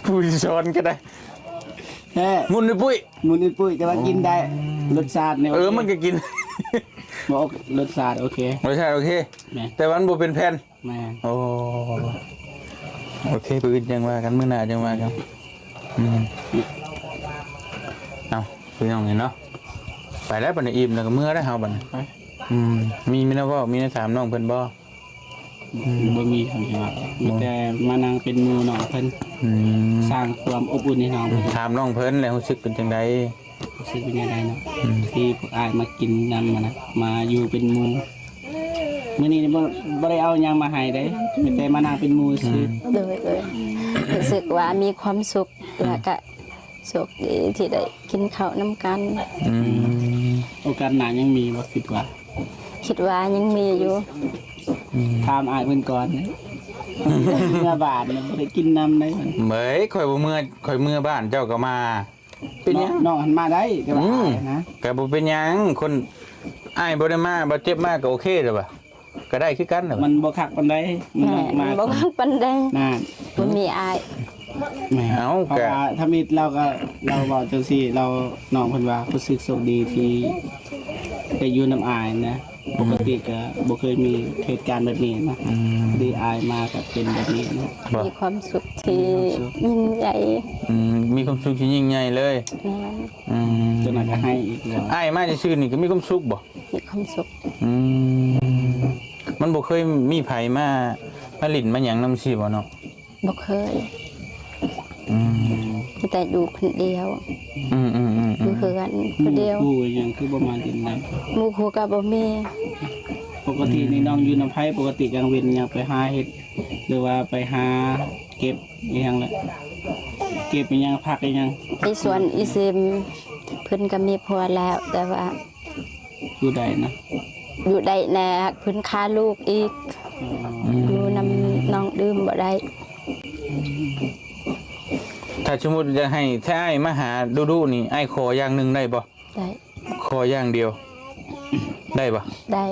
ຜູ້ຊິສອນກໍໄດ້. ແທ້ ໝຸ່ນນີ້ປຸ້ຍ ໝຸ່ນນີ້ປຸ້ຍ ແຕ່ວ່າກິນໄດ້. ອໍ ລົດຊາດນີ້ ເອີ ໂອເຄ ມັນກໍກິນ ບໍ່ ລົດຊາດໂອເຄ ລົດຊາດໂອເຄ. ແມ່ນ. ແຕ່ວ່າມັນບໍ່ເປັນແຜ່ນ. ແມ່ນ. ໂອ້ ໂອເຄ ມື້ອື່ນຈັ່ງວ່າກັນ ມື້ໜ້າຈັ່ງວ່າກັນ. ອືມ ເອົາ ພີ່ນ້ອງເອີຍເນາະ ໄປແລ້ວບັດນີ້ ອີ່ມແລ້ວກໍເມືອແລ້ວເຮົາບັດນີ້. ໄປ. ອືມ ມີ ມີແນວເວົ້າ ມີແນວຖາມນ້ອງເພິ່ນບໍ່? ອືມ ບໍ່ມີຄຳຊິເວົ້າ ມີແຕ່ມານັ່ງເປັນໝູ່ນ້ອງເພິ່ນ. ອືມ ສ້າງຄວາມອົບອຸ່ນໃຫ້ນ້ອງເພິ່ນ. ຖາມນ້ອງເພິ່ນແລ້ວຮູ້ສຶກເປັນຈັ່ງໃດ? ຮູ້ສຶກເປັນຈັ່ງໃດເນາະ? ອືມ ທີ່ພວກອ້າຍມາກິນນຳຫັ້ນນະ ມາຢູ່ເປັນໝູ່. ມື້ນີ້ບໍ່ ບໍ່ໄດ້ເອົາຫຍັງມາໃຫ້ເດ້ ມີແຕ່ມານັ່ງເປັນໝູ່ຊື່. ອືມ ໂດຍ ໂດຍ ຮູ້ສຶກວ່າມີຄວາມສຸກ ອືມ ແລ້ວກະໂຊກດີທີ່ໄດ້ກິນເຂົ້ານຳກັນ. ອືມ ໂອກາດໜ້າຍັງມີບໍ່? ຄິດວ່າ ຄິດວ່າຍັງມີຢູ່. ອືມ ຖາມອ້າຍເພິ່ນກ່ອນ ເມືອບ້ານບໍ່ໄດ້ກິນນຳໄດ໋. ເອີຍ ຂ້ອຍບໍ່ເມືອ ຂ້ອຍເມືອບ້ານເຈົ້າກໍມາ. ເປັນຫຍັງ? ນ້ອງ ນ້ອງຫັ້ນມາໄດ້ ແຕ່ວ່າ ອືມ ອ້າຍນະ ກໍບໍ່ເປັນຫຍັງ ຄົນ ອ້າຍບໍ່ໄດ້ມາ ບໍ່ເຈັບມາກໍໂອເຄແລ້ວວ່າ ກໍໄດ້ຄືກັນແຫຼະ. ມັນບໍ່ຄັກປານໃດ ມັນ ແມ່ນ ມາ ມັນບໍ່ຄັກປານໃດ. ນັ້ນ ບໍ່ມີອ້າຍ. ແມ່ນ. ເອົ້າ ເພາະວ່າທຳອິດລາວກໍ ລາວເວົ້າຈັ່ງຊີ້ ລາວ ນ້ອງເພິ່ນວ່າຮູ້ສຶກໂຊກດີທີ່ໄດ້ຢູ່ນຳອ້າຍນະ. ອືມ ປົກກະຕິກໍບໍ່ເຄີຍມີເຫດການແບບນີ້ນະ. ອືມ ດີອ້າຍມາກໍເປັນແບບນີ້ນະ. ບໍ່ ມີຄວາມສຸກທີ່ ມີຄວາມສຸກ ຍິ່ງໃຫຍ່. ອືມ ມີຄວາມສຸກທີ່ຍິ່ງໃຫຍ່ເລີຍ. ແມ່ນ. ອືມ ເຈົ້ານາຍກໍໃຫ້ອີກແລ້ວ. ອ້າຍມາຊື່ໆນີ້ກໍມີຄວາມສຸກບໍ່? ມີຄວາມສຸກ. ອືມ ມັນບໍ່ເຄີຍມີໃຜມາ ມາຫຼິ້ນມາຫຍັງນຳຊີ້ບໍ່ເນາະ? ບໍ່ເຄີຍ. ອືມ ມີແຕ່ຢູ່ຄົນດຽວ. ອືມໆໆໆ ຢູ່ເຮືອນຄົນດຽວ. ໝູ່ຄູ່ຫຍັງຄືບໍ່ມາຫຼິ້ນນຳ? ໝູ່ຄູ່ກໍບໍ່ມີ. ປົກກະຕິນີ້ ອືມ ນ້ອງຢູ່ນຳໃຜ? ປົກກະຕິກາງເວັນຫຍັງໄປຫາເຮັດ ຫຼືວ່າໄປຫາເກັບອີຫຍັງລະ? ເກັບອີຫຍັງ ຜັກອີຫຍັງ? ໄປສວນອີເຊມ ເພິ່ນກໍມີຜົວແລ້ວ ແຕ່ວ່າ ຢູ່ໄດ້ນະ? ຢູ່ໄດ້ແດ່ ເພິ່ນຄາລູກອີກ. ອໍ ອືມ ຢູ່ນຳນ້ອງດື່ມບໍ່ໄດ້. ຖ້າສົມມຸດຢາກໃຫ້ແທ້ອ້າຍມາຫາດຸໆນີ້ ອ້າຍຂໍຢ່າງໜຶ່ງໄດ້ບໍ່? ໄດ້. ຂໍຢ່າງດຽວ ໄດ້ບໍ່? ໄດ້.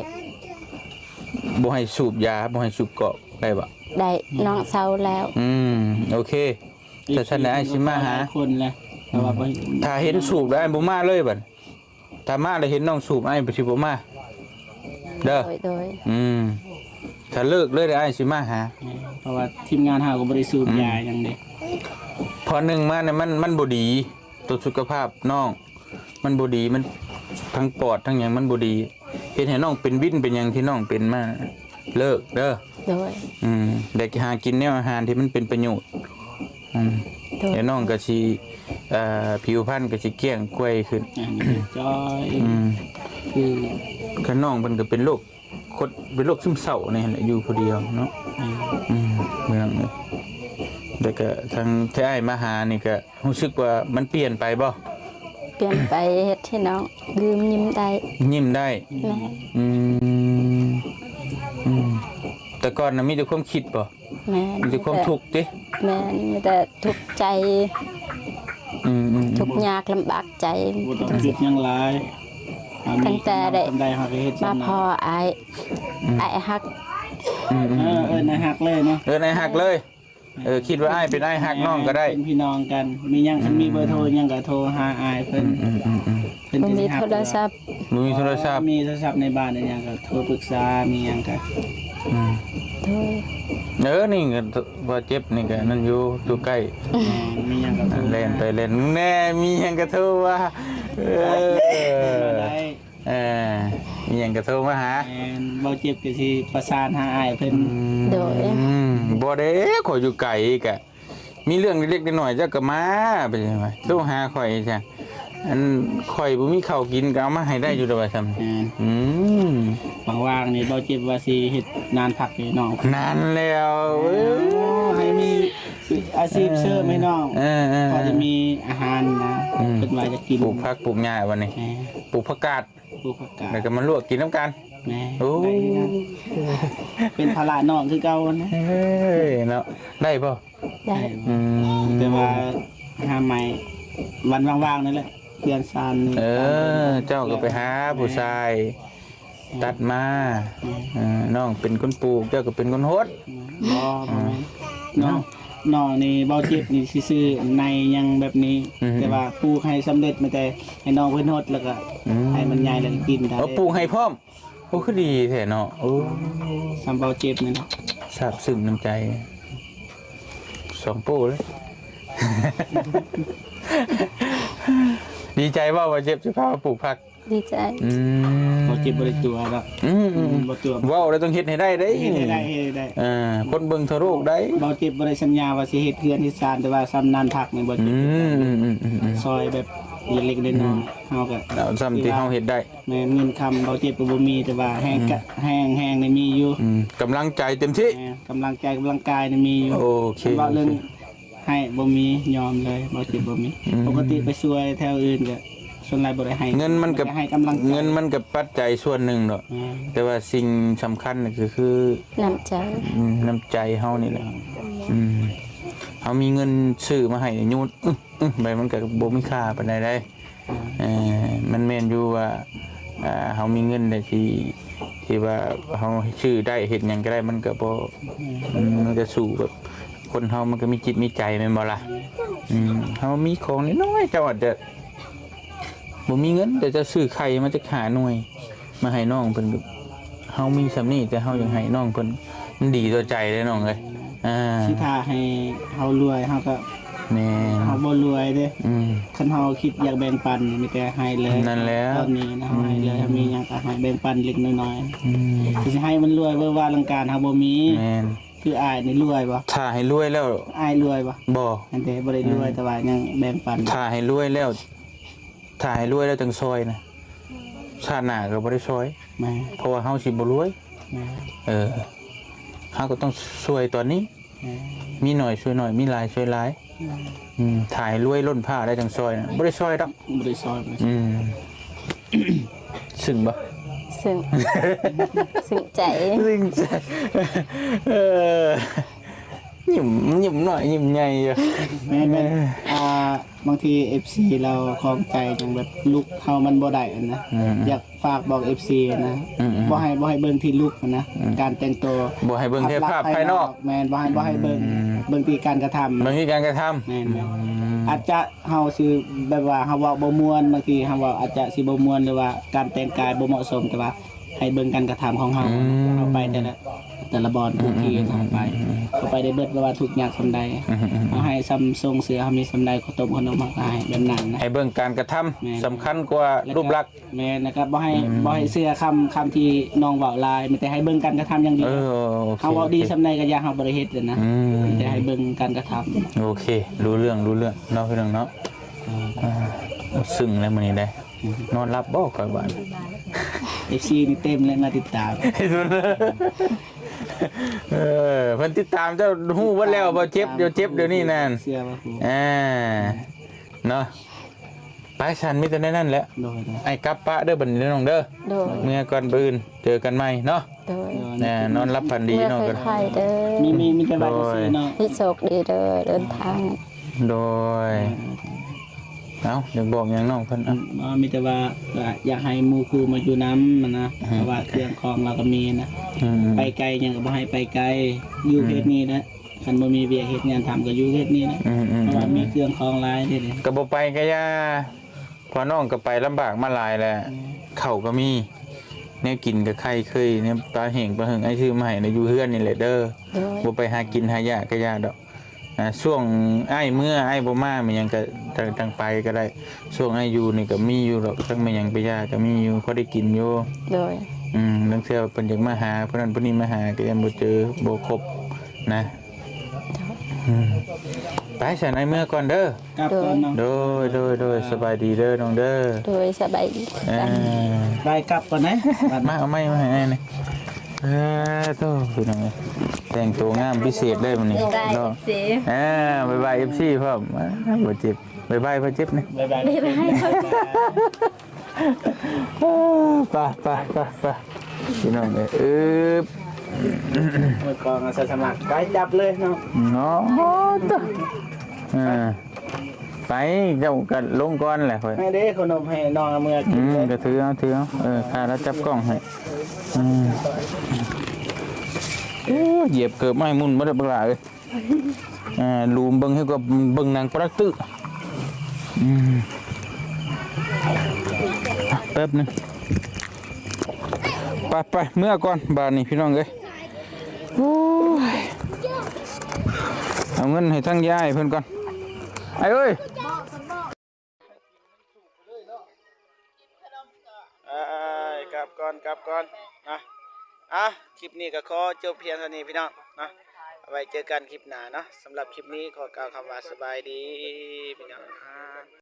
ບໍ່ໃຫ້ສູບຢາ ບໍ່ໃຫ້ສູບກອກ ໄດ້ບໍ່? ໄດ້. ອືມ ນ້ອງເຊົາແລ້ວ. ອືມ ໂອເຄ ຖ້າຊັ້ນແລ້ວອ້າຍຊິມາຫາ. ຫຼາຍຄົນແລ້ວ ແຕ່ວ່າບໍ່ ຖ້າເຫັນສູບແລ້ວອ້າຍບໍ່ມາເລີຍບັດ. ຖ້າມາແລ້ວເຫັນນ້ອງສູບ ອ້າຍຊິບໍ່ມາເດີ. ໂດຍ ໂດຍ. ອືມ ຖ້າເລີກເລີຍ ອ້າຍຊິມາຫາ. ແມ່ນ ເພາະວ່າທີມງານເຮົາກໍບໍ່ໄດ້ສູບ ອືມ ຢາຫຍັງເດ້. ເພາະໜຶ່ງມານີ້ ມັນ ມັນບໍ່ດີຕໍ່ສຸຂະພາບນ້ອງ ມັນບໍ່ດີ ມັນທັງປອດທັງຫຍັງມັນບໍ່ດີ ເຮັດໃຫ້ນ້ອງເປັນວິນເປັນຫຍັງທີ່ນ້ອງເປັນມາ. ເລີກເດີ. ໂດຍ. ອືມ ໄດ້ຫາກິນແນວອາຫານທີ່ມັນເປັນປະໂຫຍດ. ອືມ ໂດຍ. ແລ້ວນ້ອງກໍຊິ ເອີ ຜິວພັນກໍຊິກ້ຽງກວຍຂຶ້ນ. ອ່າ ຈ່ອຍ. ອືມ ຄື ຄັນນ້ອງເພິ່ນກໍເປັນໂລກ ຄົນເປັນໂລກຊຶມເສົ້ານີ້ແຫຼະ ຢູ່ຜູ້ດຽວເນາະ. ອືມ ອືມ ເມືອງ ແລ້ວກໍທາງທີ່ອ້າຍມາຫານີ້ກໍ ຮູ້ສຶກວ່າມັນປ່ຽນໄປບໍ່? ປ່ຽນໄປ ເຮັດໃຫ້ນ້ອງດື່ມຍິ້ມໄດ້. ຍິ້ມໄດ້. ແມ່ນ. ອືມ ອືມ ແຕ່ກ່ອນນະມີແຕ່ຄວາມຄິດບໍ່? ແມ່ນ. ມີແຕ່ຄວາມທຸກຕິ? ແມ່ນ ມີແຕ່ທຸກໃຈ. ອືມໆໆ ທຸກຍາກລຳບາກໃຈ. ບໍ່ຕ້ອງຄິດຫຍັງຫຼາຍ ຖ້າມີ ຕັ້ງແຕ່ໄດ້ ກຳລັງສ່ຳໃດເຮົາກໍເຮັດສ່ຳນັ້ນ. ມາພໍ້ອ້າຍ ອືມ ອ້າຍຮັກ. ອືມໆໆ ເອີ ເອີ້ນອ້າຍຮັກເລີຍເນາະ. ເອີ້ນອ້າຍຮັກເລີຍ. ເອີ ຄິດວ່າອ້າຍເປັນອ້າຍຮັກນ້ອງກໍໄດ້ ເປັນພີ່ນ້ອງກັນ ມີຫຍັງ ອືມ ຄັນມີເບີໂທຫຍັງກໍໂທຫາອ້າຍເພິ່ນ. ອືມໆໆໆ ເພິ່ນກໍຊິຮັບ. ບໍ່ມີໂທລະສັບ. ບໍ່ມີໂທລະສັບ. ມີໂທລະສັບໃນບ້ານອີຫຍັງກໍໂທປຶກສາ ມີຫຍັງກໍ. ອືມ ໂດຍ. ເອີ ນີ້ກໍບໍ່ເຈັບ ນີ້ກໍນັ້ນຢູ່ ຢູ່ໃກ້. ແມ່ນ ມີຫຍັງກໍໂທ ແລ່ນໄປແລ່ນ ແນ່ ມີຫຍັງກໍໂທວ່າ. ເອີ ມາໄດ້. ເອີ ມີຫຍັງກໍໂທມາຫາ. ແມ່ນ ບໍ່ເຈັບກໍຊິປະສານຫາອ້າຍເພິ່ນ. ອືມ ໂດຍ. ອືມ ບໍ່ເດ້ ຂ້ອຍຢູ່ໄກກະ ມີເລື່ອງເລັກໆນ້ອຍໆ ເຈົ້າກໍມາ ເປັນຫຍັງວະ ໂທຫາຂ້ອຍຈັ່ງ. ອັນຂ້ອຍບໍ່ມີເຂົ້າກິນກໍເອົາມາໃຫ້ໄດ້ຢູ່ດອກວ່າຊັ້ນ. ແມ່ນ. ອືມ ຫວ່າງໆນີ້ເບົາເຈັບວ່າຊິເຮັດນານພັກໃຫ້ນ້ອງ. ນັ້ນແລ້ວ ເອີ ໃຫ້ມີອາຊີບເສີມໃຫ້ນ້ອງ. ເອີໆໆ ພໍໄດ້ມີອາຫານນະ. ອືມ ເພິ່ນວ່າຢາກກິນ ປູກຜັກປູກຫຍ້າບັດນີ້. ແມ່ນ. ປູກຜັກກາດ ປູກຜັກກາດ ແລ້ວກໍມາລວກກິນນຳກັນ. ແມ່ນ. ໂອ້ ໄດ້ຄືກັນ ເປັນພາລະນ້ອງຄືເກົ່ານະ. ເອີຍ ເນາະ ໄດ້ບໍ່? ໄດ້. ອືມ ແຕ່ວ່າຫາໃໝ່ ວັນວ່າງໆນັ້ນແຫຼະ ເຮືອນຊານນີ້. ເອີ ເຈົ້າກໍໄປຫາຜູ້ຊາຍ ແມ່ນ ຕັດມາ. ແມ່ນ. ເອີ ນ້ອງເປັນຄົນປູກ ເຈົ້າກໍເປັນຄົນຫົດ. ແມ່ນ. ບໍ່ ບໍ່ແມ່ນ. ອືມ ນ້ອງ ນ້ອງນີ້ເບົາເຈັບນີ້ຊື່ໆ ໃນຍັງແບບນີ້. ອືມ ແຕ່ວ່າປູກໃຫ້ສຳເລັດ ມີແຕ່ໃຫ້ນ້ອງເພິ່ນຫົດ ແລ້ວກໍ ອືມ ໃຫ້ມັນໃຫຍ່ ແລ້ວກໍກິນໄດ້. ເອົາ ປູກໃຫ້ພ້ອມ. ໂອ້ ຄືດີແທ້ເນາະ. ໂອ້ ສ່ຳເບົາເຈັບນີ້ເນາະ. ຊາບຊຶ້ງນ້ຳໃຈສອງໂປ້ເລີຍ. ດີໃຈບໍ່ ເບົາເຈັບ ທີ່ພາມາປູກຜັກ? ດີໃຈ. ອືມ ເບົາເຈັບບໍ່ໄດ້ຕົວະດອກ. ອືມໆ ອືມ ບໍ່ຕົວະ ເວົ້າແລ້ວຕ້ອງເຮັດໃຫ້ໄດ້ເດ້. ເຮັດໃຫ້ໄດ້ ເຮັດໃຫ້ໄດ້. ເອີ ຄົນເບິ່ງທົ່ວໂລກໄດ້. ເບົາເຈັບບໍ່ໄດ້ສັນຍາວ່າຊິເຮັດເຮືອນເຮັດຊານ ແຕ່ວ່າສ່ຳນານພັກນີ້ ເບົາເຈັບ ອືມໆໆໆ ຊ່ອຍແບບເລັກໆນ້ອຍໆ ເຮົາກໍເອົາສ່ຳທີ່ເຮົາເຮັດໄດ້. ແມ່ນ. ເງິນຄຳເບົາເຈັບກໍບໍ່ມີ ແຕ່ວ່າແຮງ ອືມ ກະ ແຮງ ແຮງນີ້ມີຢູ່. ອືມ ກຳລັງໃຈເຕັມທີ່. ແມ່ນ. ກຳລັງໃຈ ກຳລັງກາຍນີ້ມີຢູ່. ໂອເຄ ຄັນເວົ້າເລື່ອງ ໂອເຄ ໃຫ້ບໍ່ມີ ຍອມເລີຍ ເບົາເຈັບບໍ່ມີ. ອືມ ປົກກະຕິໄປຊ່ວຍແຖວອື່ນກໍສ່ວນຫຼາຍບໍ່ໄດ້ໃຫ້. ເງິນມັນກໍ ບໍ່ໄດ້ໃຫ້ກຳລັງໃຈ. ເງິນມັນກໍປັດໄຈສ່ວນໜຶ່ງດອກ. ແມ່ນ. ແຕ່ວ່າສິ່ງສຳຄັນກໍຄືນ້ຳໃຈ. ອືມ ນ້ຳໃຈເຮົານີ້ແຫຼະ. ອືມ ອືມ ເຮົາມີເງິນຊື້ມາໃຫ້ຍູດ ອື ອື ໃບມັນກໍບໍ່ມີຄ່າປານໃດເດ້. ອືມ ເອີ ມັນແມ່ນຢູ່ວ່າ ອ່າ ເຮົາມີເງິນໄດ້ທີ່ ທີ່ວ່າເຮົາຊື້ໄດ້ ເຮັດຫຍັງກໍໄດ້ ມັນກໍບໍ່ ອືມ ອືມ ມັນກໍສູ້ແບບ ຄົນເຮົາມັນກໍມີຈິດມີໃຈແມ່ນບໍ່ລະ? ອືມ ເຮົາມີຂອງນ້ອຍໆ ເຈົ້າອາດຈະບໍ່ມີເງິນ ແຕ່ເຈົ້າຊື້ໄຂ່ມາຈັກຫ້າໜ່ວຍ ມາໃຫ້ນ້ອງເພິ່ນ. ເຮົາມີສ່ຳນີ້ ແຕ່ເຮົາຢາກໃຫ້ນ້ອງເພິ່ນ ມັນດີຕໍ່ໃຈເດ້ນ້ອງເອີຍ. ອ່າ ຊິຖ້າໃຫ້ເຮົາລວຍ ເຮົາກໍ ແມ່ນ ເຮົາບໍ່ລວຍເດ້. ອືມ ຄັນເຮົາຄິດຢາກແບ່ງປັນ ມີແຕ່ໃຫ້ເລີຍ. ນັ້ນແຫຼະ ຕອນນີ້ນະ ເຮົາໃຫ້ເລີຍ. ອືມ ເຮົາມີຫຍັງກໍໃຫ້ແບ່ງປັນເລັກນ້ອຍໆ. ອືມ ຊິໃຫ້ມັນລວຍເວີ້ວາອະລັງການ ເຮົາບໍ່ມີ. ແມ່ນ. ຄືອ້າຍນີ້ລວຍບໍ່? ຖ້າໃຫ້ລວຍແລ້ວ ອ້າຍລວຍບໍ່? ບໍ່. ອັນເດ ບໍ່ໄດ້ລວຍ ອືມ ແຕ່ວ່າຍັງແບ່ງປັນ. ຖ້າໃຫ້ລວຍແລ້ວ ຖ້າໃຫ້ລວຍແລ້ວຈັ່ງຊ່ອຍນະ ຊາດໜ້າກໍບໍ່ໄດ້ຊ່ອຍ. ແມ່ນ. ເພາະວ່າເຮົາຊິບໍ່ລວຍ. ແມ່ນ. ເອີ ເຮົາກໍຕ້ອງຊ່ວຍຕອນນີ້. ແມ່ນ. ມີໜ້ອຍຊ່ວຍໜ້ອຍ ມີຫຼາຍຊ່ວຍຫຼາຍ. ແມ່ນ. ອືມ ຖ້າໃຫ້ລວຍລົ້ນຟ້າໄດ້ຈັ່ງຊ່ອຍນະ ບໍ່ໄດ້ຊ່ອຍດອກ. ບໍ່ໄດ້ຊ່ອຍ. ອືມ ຊຶ້ງບໍ່? ຊຶ້ງ ຊຶ້ງໃຈ ຊຶ້ງໃຈ. ເອີ ຍິ້ມ ຍິ້ມນ້ອຍຍິ້ມໃຫຍ່ຢູ່. ແມ່ນໆ. ອ່າ ບາງທີເອັຟຊີລາວຂ້ອງໃຈຫຍັງແບບລຸກເຮົາມັນບໍ່ໄດ້ຫັ້ນນະ. ອືມ ຢາກຝາກບອກເອັຟຊີນະ. ອືມໆ. ບໍ່ໃຫ້ ບໍ່ໃຫ້ເບິ່ງທີ່ລຸກຫັ້ນນະ. ອືມ ການແຕ່ງໂຕ ບໍ່ໃຫ້ເບິ່ງແຕ່ພາບພາຍນອກ. ແມ່ນ ບໍ່ໃຫ້ ບໍ່ໃຫ້ເບິ່ງ. ອືມ ເບິ່ງທີ່ການກະທຳ. ເບິ່ງທີ່ການກະທຳ. ແມ່ນໆ. ອືມ ອາດຈະ ເຮົາຊິແບບວ່າເຮົາເວົ້າບໍ່ມ່ວນ ບາງທີເຮົາເວົ້າອາດຈະຊິບໍ່ມ່ວນ ຫຼືວ່າການແຕ່ງກາຍບໍ່ເໝາະສົມ ແຕ່ວ່າໃຫ້ເບິ່ງການກະທຳຂອງເຮົາ. ອືມ ເຮົາໄປແຕ່ລະ ແຕ່ລະບ່ອນ ອືມ ທຸກທີ່ ອືມ ເຮົາໄປ ອືມ ເຮົາໄປໄດ້ເບິດ ວ່າວ່າທຸກຍາກສ່ຳໃດ. ອືມ ເຮົາໃຫ້ສ່ຳສົ່ງເສືອ ເຮົາມີສ່ຳໃດ ເຂົ້າຕົ້ມຂະໜົມເຮົາກໍໃຫ້ແບບນັ້ນນະ. ໃຫ້ເບິ່ງການກະທຳ. ແມ່ນ. ສຳຄັນກວ່າ ແລ້ວກໍ ຮູບລັກ. ແມ່ນ ແລ້ວກໍບໍ່ໃຫ້ ອືມ ບໍ່ໃຫ້ເຊື່ອຄຳ ຄຳທີ່ນ້ອງເວົ້າຫຼາຍ ມີແຕ່ໃຫ້ເບິ່ງການກະທຳຢ່າງດຽວ. ເອີ ໂອເຄ ເຮົາເວົ້າດີ ໂອເຄ ສ່ຳໃດກໍຢ່າ ເຮົາບໍ່ໄດ້ເຮັດນະ. ອືມ ມີແຕ່ໃຫ້ເບິ່ງການກະທຳ. ໂອເຄ ຮູ້ເລື່ອງ ຮູ້ເລື່ອງເນາະ ພີ່ນ້ອງເນາະ. ອ່າ ຊຶ້ງແລ້ວມື້ນີ້ໄດ໋. ອືມ ນອນຫຼັບບໍ່ຂ້ອຍບາດ? ເອັຟຊີນີ້ເຕັມເລີຍ ມາຕິດຕາມ. ເອີ ເພິ່ນຕິດຕາມເຈົ້າ ຮູ້ເບິດແລ້ວ ບໍ່ເຈັບ ເຈົ້າເຈັບດຽວນີ້ນັ້ນ. ເຊື່ອບໍ່? ອ່າ ເນາະ. ໄປຊັ້ນ ມີແຕ່ແນວນັ້ນແຫຼະ. ໂດຍໆ ອ້າຍກັບປະເດີບັດນີ້ເດີນ້ອງເດີ. ໂດຍ ເມືອກ່ອນ ມື້ອື່ນເຈີກັນໃໝ່ເນາະ. ໂດຍ ແນ່ ນອນຫຼັບຝັນດີເນາະ. ມີ ມີ ມີແຕ່ວ່າ ໂດຍ ເນາະ ໃຫ້ໂຊກດີເດີ ເດີນທາງ. ໂດຍ ເອົ້າ ຢາກບອກຫຍັງນ້ອງເພິ່ນ? ອືມ ບໍ່ ມີແຕ່ວ່າ ກໍຢາກໃຫ້ໝູ່ຄູ່ມາຢູ່ນຳຫັ້ນນະ. ອືມ ເພາະວ່າເຄື່ອງຂອງລາວກໍມີນະ. ອືມ ໄປໄກຫຍັງກໍບໍ່ໃຫ້ໄປໄກ ຢູ່ ອືມ ເຂດນີ້ແຫຼະ. ຄັນບໍ່ມີວຽກເຮັດງານທຳກໍຢູ່ເຂດນີ້ແຫຼະ. ອືມໆໆ ເພາະວ່າມີເຄື່ອງຂອງຫຼາຍເດ້. ກໍບໍ່ໄປກໍຢ່າ ເພາະນ້ອງກໍໄປລຳບາກມາຫຼາຍແລ້ວ. ອືມ ເຂົ້າກໍມີ ແນວກິນກໍໄຂ່ເຄີຍ ແນວປາແຫ້ງປາເຫິງ ອ້າຍຊື້ມາໃຫ້ນະ ຢູ່ເຮືອນນີ້ແຫຼະເດີ. ໂດຍ ບໍ່ໄປຫາກິນຫາຢາກກໍຢ່າດອກ. ອ່າ ຊ່ວງອ້າຍເມືອ ອ້າຍບໍ່ມາ ແມ່ນຫຍັງກໍ ຈັ່ງ ຈັ່ງໄປກໍໄດ້. ຊ່ວງອ້າຍຢູ່ນີ້ກໍມີຢູ່ດອກ ທັງແມ່ນຫຍັງໄປຢາກໍມີຢູ່ ພໍໄດ້ກິນຢູ່. ໂດຍ ອືມ ລາງເທື່ອເພິ່ນຢາກມາຫາ ຜູ້ນັ້ນຜູ້ນີ້ມາຫາ ກໍຍັງບໍ່ເຈີ ບໍ່ຄົບນະ. ໂດຍ ອືມ ໄປຊະ ໃນເມືອກ່ອນເດີ. ກັບກ່ອນເນາະ. ໂດຍ ໂດຍ ໂດຍ ສະບາຍດີເດີນ້ອງເດີ. ໂດຍ ສະບາຍດີ. ເອີ ໄປກັບກ່ອນນະ. ມາ ເອົາໄມ້ມາໃຫ້ອ້າຍໜ່ອຍ. ເອີ ໂທ້ ພີ່ນ້ອງເອີຍ ແຕ່ງໂຕງາມພິເສດເລີຍມື້ນີ້ເນາະ. ເອີ ບາຍບາຍ ເອັຟຊີ ພ້ອມ. ບໍ່ເຈັບ ບາຍບາຍ ບໍ່ເຈັບນະ. ບາຍບາຍ ບາຍບາຍ. ເອີ ໄປ ໄປ ໄປ ໄປ ພີ່ນ້ອງເອີຍ. ອຶບ ມືກອງອາສາສະໝັກໄປຈັບເລີຍເນາະ. ເນາະ ເອີ ໄປ ເຈົ້າກໍລົງກ່ອນແຫຼະຂ້ອຍ. ໃຫ້ເດ້ ຂະໜົມໃຫ້ນ້ອງເອົາເມືອກິນ. ອືມ ເລີຍ ກໍຖືເອົາ ຖືເອົາ. ເອີ ຂ້າລະຈັບກ້ອງໃຫ້. ອືມ ໂອ້ ຢຽບເກີບໄມ້ໝຸ່ນບໍ່ໄດ້ບັກຫຼ້າເອີຍ. ອ່າ ລູມເບິ່ງໃຫ້ກວ່າເບິ່ງໜັງປະດັກຕື້. ອືມ ແປັບໜຶ່ງ ໄປ ໄປ ເມືອກ່ອນບາດນີ້ພີ່ນ້ອງເອີຍ. ໂອ້ຍ ເອົາເງິນໃຫ້ທາງຍາຍເພິ່ນກ່ອນ ອ້າຍເອີຍ. ເອີຍ ກັບກ່ອນ ກັບກ່ອນນະ. ອ່ະ ຄລິບນີ້ກໍຂໍຈົບພຽງເທົ່ານີ້ພີ່ນ້ອງເນາະ. ເອົາໄວ້ເຈີກັນຄລິບໜ້າເນາະ. ສຳລັບຄລິບນີ້ຂໍກ່າວຄຳວ່າສະບາຍດີພີ່ນ້ອງ.